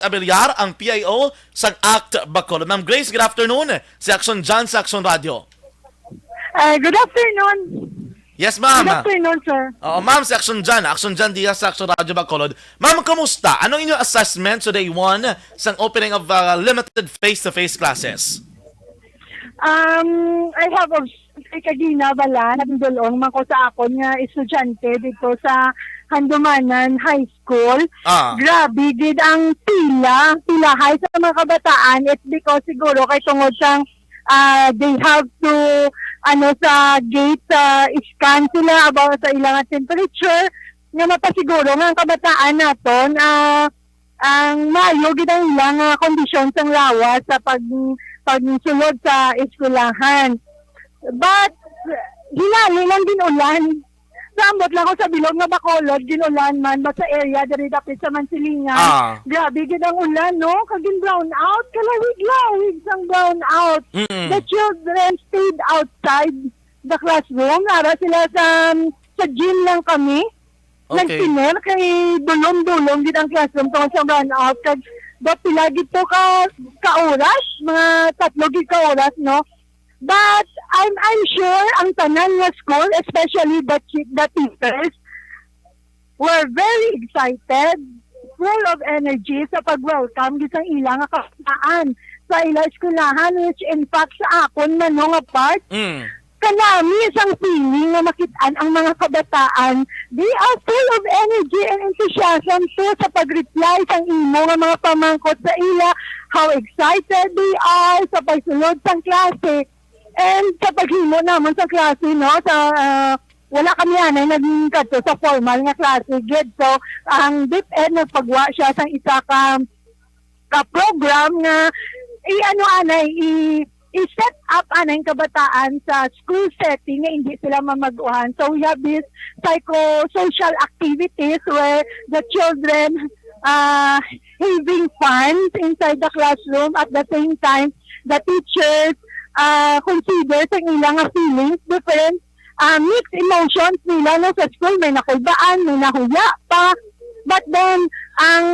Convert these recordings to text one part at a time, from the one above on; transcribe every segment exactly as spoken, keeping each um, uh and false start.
Abeliar, ang P I O sang act Bacolod. Ma'am Grace, good afternoon. Si Action John sa Action Radio. Uh, good afternoon. Yes, ma'am. Good afternoon, sir. Oo, ma'am, si Action John. Action John Diaz sa Action Radio Bacolod. Ma'am, kumusta? Anong inyong assessment sa day one sang opening of uh, limited face-to-face classes? Um, I have observed kay kagina bala, nagdulong man ko sa akon nga estudyante dito sa Handumanan High School. Ah. Grabe gid ang pila, pilahay sa mga kabataan. It's because siguro kay tungod sang ah, they have to ano sa gate sa scan sila about sa ilang temperature nga mapasiguro nga ang kabataan naton ah, ang maayo gid ang ilang ah, kondisyon sang lawas sa pag pagsulod sa eskwelahan. But hinali lang gid ulan. Sa ambot lang ko sa bilog nga Bacolod, gin-ulan man, but sa area diri dapit sa Mansilingan, Ah. grabe gid ang ulan, no? Kag gin-brown out, kalawig-lawig sang brown out. Mm. The children stayed outside the classroom. Ara sila sa sa gym lang kami. Okay. Nagtiner kay dulom-dulom gid ang classroom tungod sa brown out. Kag daw pila gid to ka, ka oras, mga tatlo gid ka oras, no? But I'm I'm sure ang tanan nga school, especially the chi- the teachers, were very excited, full of energy sa pag-welcome gid sang ila nga kabataan sa ila eskwelahan, which in fact sa akon man no nga part, Mm. kanami sang feeling nga makit-an ang mga kabataan. They are full of energy and enthusiasm too sa pag-reply sang imo nga mga pamangkot sa ila, how excited they are sa pagsulod sang klase. And sa paghimo namon sa klase, no, sa ah, wala kami anay nagkadto sa formal nga klase gid. So, ang DepEd nagpagwa siya sang isa ka ka program nga i-ano anay i i-set up anay ang kabataan sa school setting nga hindi sila mamag-uhan. So we have this psychosocial activities where the children uh, having fun inside the classroom, at the same time the teachers uh, consider sa ilang feelings, different uh, mixed emotions nila, no, sa school. May nakulbaan, may nahuya pa. But then, ang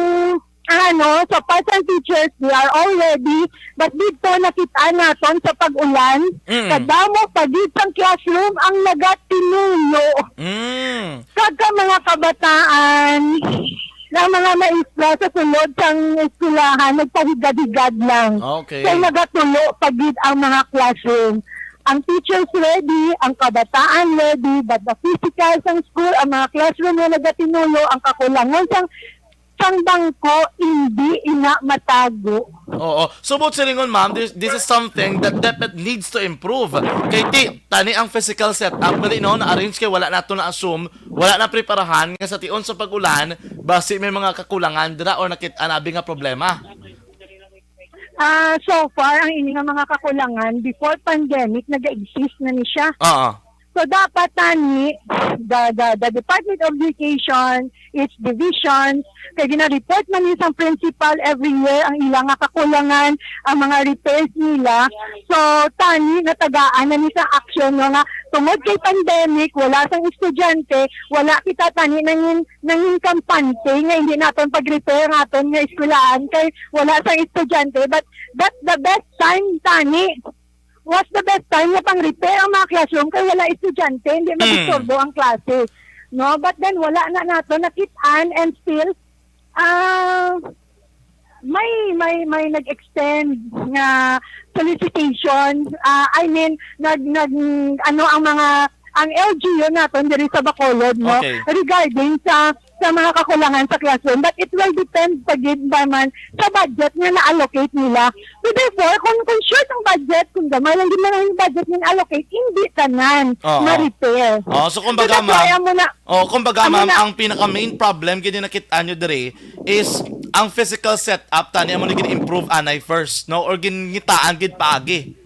ano, sa part sang teachers, they are all ready. But dito, nakita naton sa pag-ulan, Mm. kadamo pa gid sang classroom ang nagatinulo. Mm. Kag ka mga kabataan, na mga maestra sa sulod sang eskwelahan, nagpahigad-higad lang. Okay. Kay nagatulo pa gid ang mga classroom. Ang teachers ready, ang kabataan ready, but the physical sang school, ang mga classroom nga nagatinulo, ang kakulangon sang sang bangko, hindi ina matago. Oo. So, buot silingon, ma'am, this, this is something that definitely needs to improve. Kay ti, tani ang physical setup, gali, no, na-arrange kay wala nato na-assume, wala na preparahan nga sa tion sa pag-ulan, basi may mga kakulangan dira or nakit-an abi nga problema. Ah, so far, ang ini nga mga kakulangan before pandemic, nag-exist na ni siya. Oo. So dapat tani the, the, the Department of Education, its divisions, kay gina-report man ni sang principal every year ang ilang nga kakulangan, ang mga repairs nila. So tani natagaan na ni sa action, no, nga tungod kay pandemic, wala sang estudyante, wala kita tani nangin nangin kampante nga hindi naton pag-repair ang aton nga eskwelahan kay wala sang estudyante, but that's the best time tani was the best time nga pang-repair ang mga classroom kay wala estudyante, hindi mag-istorbo ang klase. No? But then, wala na nato nakit-an and still, ah, may may may nag-extend nga solicitation, ah, I mean, nag nag ano ang mga ang L G U naton diri sa Bacolod, no, Okay. regarding sa sa mga kakulangan sa classroom, but it will depend pa gid naman sa budget nga na-allocate nila. So therefore, kung, kung short ang budget, kung gamay lang gid man ang budget nga allocate, hindi tanan Oo. ma-repair. Oh, so kumbaga, So that's why ma'am, amo na, oh, kumbaga, amo ma'am, na- ang pinaka main problem gid nakit-an nyo diri is ang physical setup tani amo ni gin-improve anay first, no, or gingitaan gid paagi.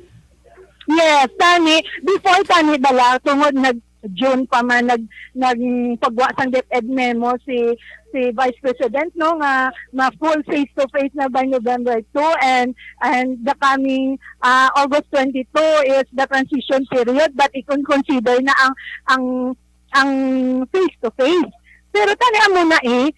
Yes, tani, before tani bala, tungod nag June pa man nag nagpagwa sang DepEd memo si si Vice President, no, nga ma full face to face na by November two, and and the coming ah, August twenty-two is the transition period, but i-consider na ang ang ang face to face. Pero tani amo na eh,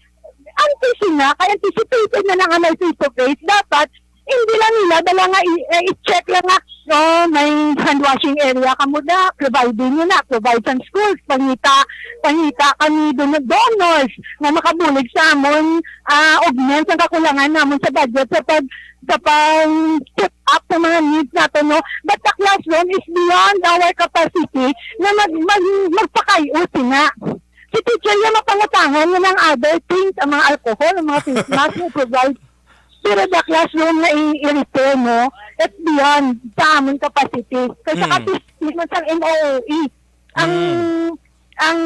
Ang P C nga, kay anticipated na lang nga may face-to-face, dapat hindi lang nila dala nga i-, eh, i-check lang nga, "Oh, may hand washing area ka mo na, providing nyo na, provide sa schools, pangita, pangita kami don-, donors nga makabulig sa amon, ah, augment sa kakulangan namon sa budget sa pag, sa pag set up sa mga needs nato, no?" But the classroom is beyond our capacity na mag, mag, magpakayo sina. Si teacher nga mapangutangan nga ng other things, ang mga alcohol, ang mga face mask, mo provide. Pero the classroom nga i-, i-repair mo, it's beyond sa amon capacity. Kay sa Mm. kapis-, mismo sa M O E, ang, Mm. ang,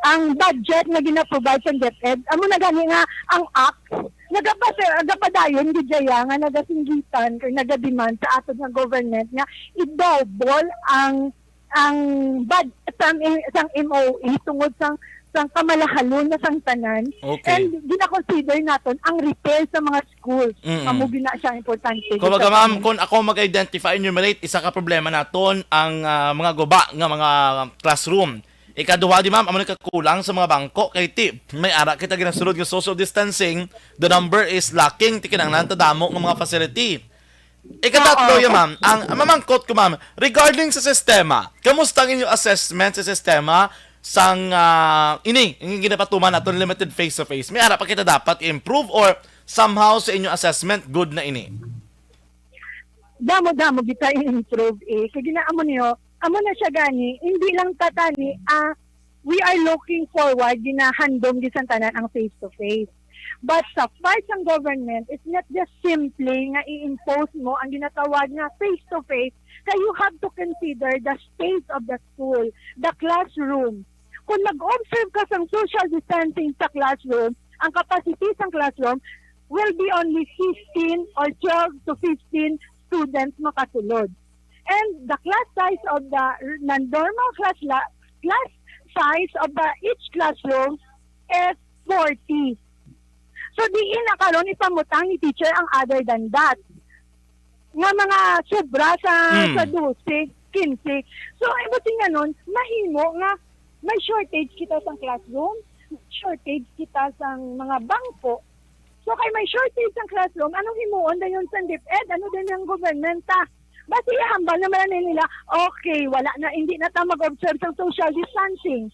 ang budget nga gina-provide sa DepEd, amo na gani nga ang act, nagabas-, nagapadayon gid siya nga nagasinggitan kay nagademand sa aton nga government nga i-double ang, ang budget sang, sang M O E tungod sang, sang kamalahalon na sang tanan. Okay. And gina-consider naton ang repair sa mga schools. Mm-mm. Amo gina siya importante. Kumbaga, ma'am, kung ako mag-identify, enumerate, isa ka problema naton ang, ah, mga guba nga mga classroom. Ikaduha di, ma'am, amo ni kakulang sa mga bangko kay ti may ara kita ginasulod nga social distancing, the number is lacking, ti kinahanglan ta damo nga mga facility. Ikatatlo, Oo. ya, ma'am, ang mamangkot ko, ma'am, regarding sa sistema, kamusta ang inyo assessment sa sistema sang, ah, ini, ang ginapatuman naton limited face-to-face? May ara pa kita dapat i-improve or somehow sa inyo assessment, good na ini? Damo-damo kita i-improve, eh. Kay ginaamo niyo, amo na siya gani, hindi lang tatani, ah, we are looking forward, ginahandom gid sang tanan ang face-to-face. But sa part sang government, it's not just simply nga i-impose mo ang ginatawag nga face-to-face, kay you have to consider the space of the school, the classroom. Kung mag-observe ka sang social distancing sa classroom, ang capacity sang classroom will be only fifteen or twelve to fifteen students makasulod. And the class size of the non-normal class la-, class size of the each classroom is forty. So, diin na karon ipamutang ni teacher ang other than that nga mga sobra sa, Hmm. sa dose, quince. So, I would think nga nun, mahimo nga may shortage kita sa classroom, shortage kita sa mga bangko. So, kay may shortage sa classroom, anong himuon dayon sa DepEd? Ano din ang government, ta? Basi ihambal naman na nila, okay, wala na, hindi na ta mag-observe sa social distancing.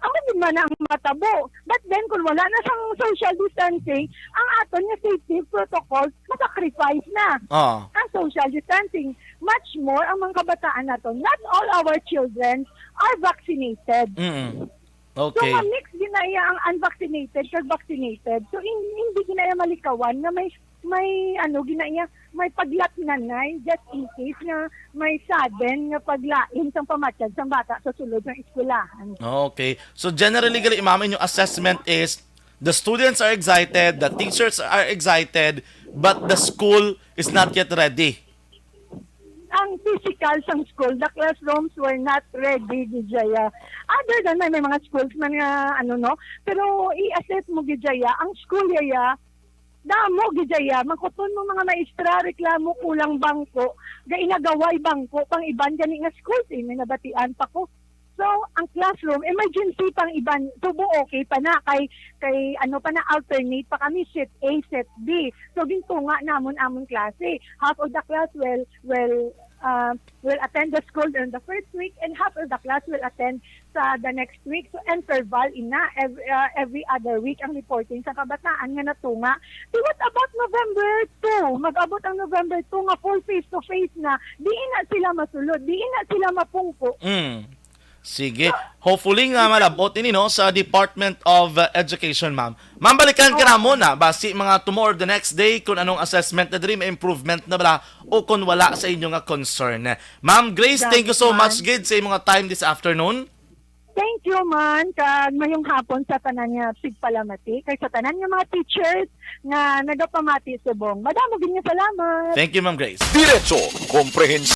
Amo gid man ang matabo. But then, kung wala na sang social distancing, ang aton nga safety protocols masacrifice na. Ah. Ang social distancing, much more ang mga kabataan nato. Not all our children are vaccinated. Mm. So, okay. Ma-mix gid na iya ang unvaccinated kag vaccinated. So, in-, hindi gid na iya malikawan nga may, may, ano, gid na iya, may paglatnanay just in case nga may sudden nga paglain sang pamatyag sang bata sa sulod nga eskwelahan. Okay. So, generally, gali, ma'am, inyong assessment is the students are excited, the teachers are excited, but the school is not yet ready. Ang physical sang school, the classrooms were not ready, gid siya. Other than may, may mga schools man nga, ano, no? Pero i-assess mo, gid siya, ang school, yaya, damo, gid siya. Mangkuton mo mga maestra, reklamo, kulang bangko. Ga inagaway bangko, pang iban gani nga schools, eh, may nabatian pa ko. So, ang classroom, emergency pang iban, tubo okay pa na, kay, kay ano pa na, alternate pa kami, set A, set B. So, gintunga namon amon klase. Half of the class will, will, uh, will attend the school during the first week, and half of the class will attend sa the next week. So, interval ina, every, uh, every other week ang reporting sa kabataan nga natunga. So, what about November two? Mag-abot ang November two nga full face-to-face na. Di na sila masulod, di na sila mapungko. Mm. Sige. Hopefully nga malabot ini, no, sa Department of, uh, Education, ma'am. Ma'am, balikan ka Oo. namon na basi mga tomorrow or the next day kung anong assessment na diri, may improvement na bala o kung wala sa inyo nga concern. Ma'am Grace, thank you so Salamat. much gid sa imong time this afternoon. Thank you, man. Kag mayong hapon sa tanan nga sigpalamati. Kag sa tanan nga mga teachers nga nagapamati subong. Madamo gid nga salamat. Thank you, Ma'am Grace. Diretso, komprehensyon.